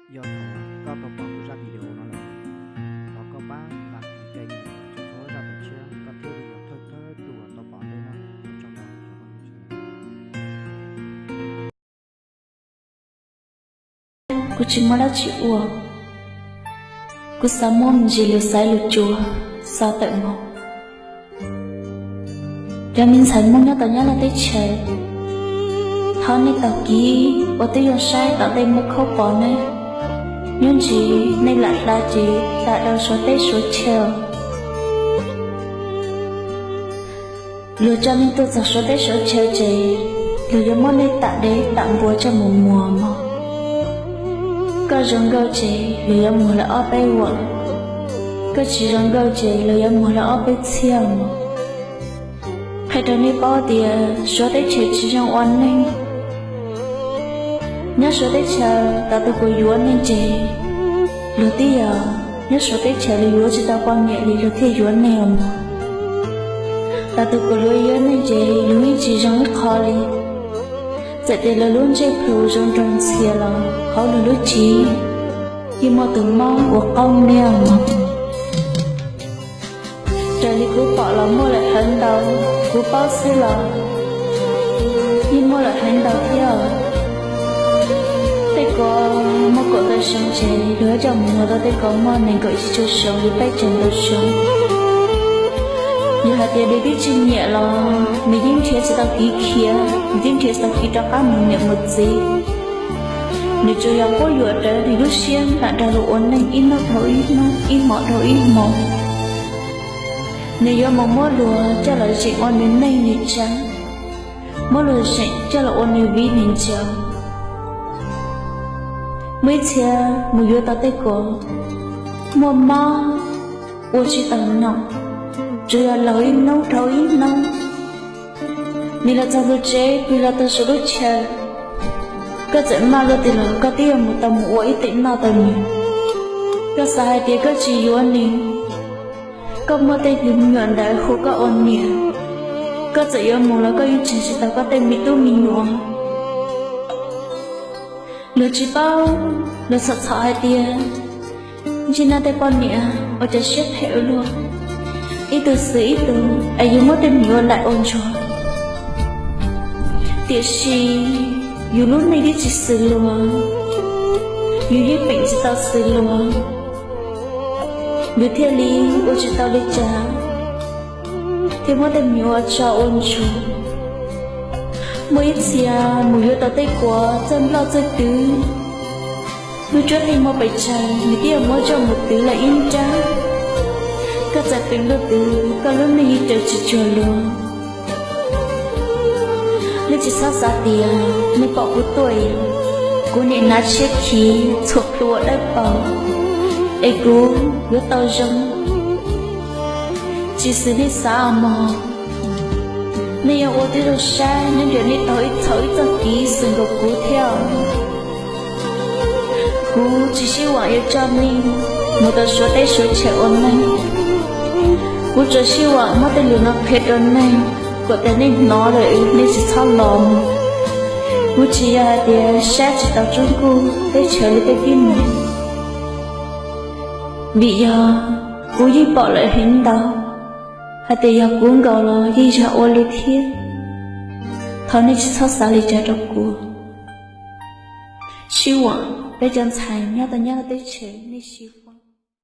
Yog thaum koj tau pom kuv zaj video no lawm, thov koj pab đăng ký kênh, txhua txhua zaj tom tshiab koj thiaj li yuav thawj thawj tug tau pom ntej na. Ua tsaug ntau. Kuv tsis muaj dab tsi ua, kuv xav muaj me ntsis lus xaiv lus tsuav xav tawm mus. Cov me ntxhais Hmoob nyob tom Nyab Laj teb chaws, thov nej tau kis ua tib zoo saib tom ntej muaj khaub pom ne, nyob ntsis nej lam hla ces hla rau Suav teb Suav chaw. Luag coj nej tuaj txog Suav teb Suav chaw ces luag yuav muab nej tam dev tam npua coj mus muag mog. Koj zoo nkauj ces luag yuav muag lawm ob peb vuag, koj tsis zoo nkauj ces luag yuav muag lawm ob peb txhiab mog. Qhia rau nej paub tias Suav teb chaws tsis zoo ua neeg. Nyob Suav teb chaws, tau tus kuv yuav neeg ces luag twb yog nyob Suav teb chaws luag yuav tsis tau poj niam li luag thiaj yuav neeg os mog. Tau tus kuv luav yuav neeg ces luag yeej tsis zoo ib qho li. Txawm tias luag lub ntsej plhu zoo nraug ntxhias los hauv luag lub tsev yeej muaj tus mob ua qaub niaj mog. Raws li kuv pom los muaj lawm heev ntau, kuv paub xwb los yeej muaj lawm heev ntau thiab. Tej ko muaj kaum tawm xyoo ces luag coj mus muag rau tej ko muaj nees nkaum tsib caug xyoo li peb caug ntau xyoo. Yog hais tias nws twb tsis nyiam los nws yeej nrhiav tsis tau kev khiav, nws yeej nrhiav tsis tau kev rov qab mus niam mus txiv. Nws tsuas yog quab yuam rawv nws lub siab nram nrog luag ua neeg ib hnub dhau ib hnub, ib hmos dhau ib hmos. Nws yuav mus muab luag coj los zeem ua nws neej nws tsav, muab luag zeem coj los ua nws viv nws ncaus. Muaj ib txhia mus yuav tau tej ko muaj mob ua tsis tau nom, tsuas yog laug ib hnub dhau ib hnub. Nws los txog lub tsev, nws los txog saum lub chaw, koj txawm maj luaj twg los koj twb yuav mus tau mus ua ib teem noj tau nws. Koj xav hais tias koj tsis yuav nws, koj muaj tej me nyuam ntawd hu koj ua niam, koj txawm yuav mus los koj yeej tseg tsis tau koj tej me tub me nyuam. Luag tsis paub, luag txhom txhom hais tias ntsej nab tej poj niam ua cov siab phem ua luaj, ib tug xwm ib tug es yus muab tej me nyuam ua laim ua ntsuag. Tiam sis yus lub neej twb tsis xws luag, yus yeej peem tsis tau xws luag, yus thiaj li ua tsis tau li cas, thiaj muab tej me nyuam ua tsov ua ntsuag. Muaj ib txhia mus yuav tau tej ko txawj nploj txawj twv, lub cuab yeej muaj pes tsawg nws twb yuav muab coj mus twv lawm ib nrab. Koj txawm peem luaj twg koj lub neej yeej raws tsis cuag luag. Nej tsis txhob xav tias nej pom kuv tuaj, kuv niam hnav tshiab khiv txhuam plhu ua dawb paug es kuv yuav tau zoo. Tsis xws nej xav mog. Nej yuav ua tib zoo saib nyob ntawm nej tau ib txhau ib txoj kev xwm nkaus kuv thiab. Kuv tsis sib vam yuav coj nej mus tau Suav teb Suav chaw ua neeg. Kuv tsuas sib vam muab tej lus no qhia rau nej, kom tias nej hnov lawm nej tsis txhob los mus. Kuv tsis yog hais tias saib tsis tau tsob nkuj teb chaws li tej tib neeg, vim yog kuv yeej pom lawm heev ntau, hais tias yog kuv nkaus los yeej yog ua li thiab. Thov nej tsis txhob xav li cas rau kuv. Sib vam peb cov ntxhais nyob tau Nyab Laj teb chaws, nej sib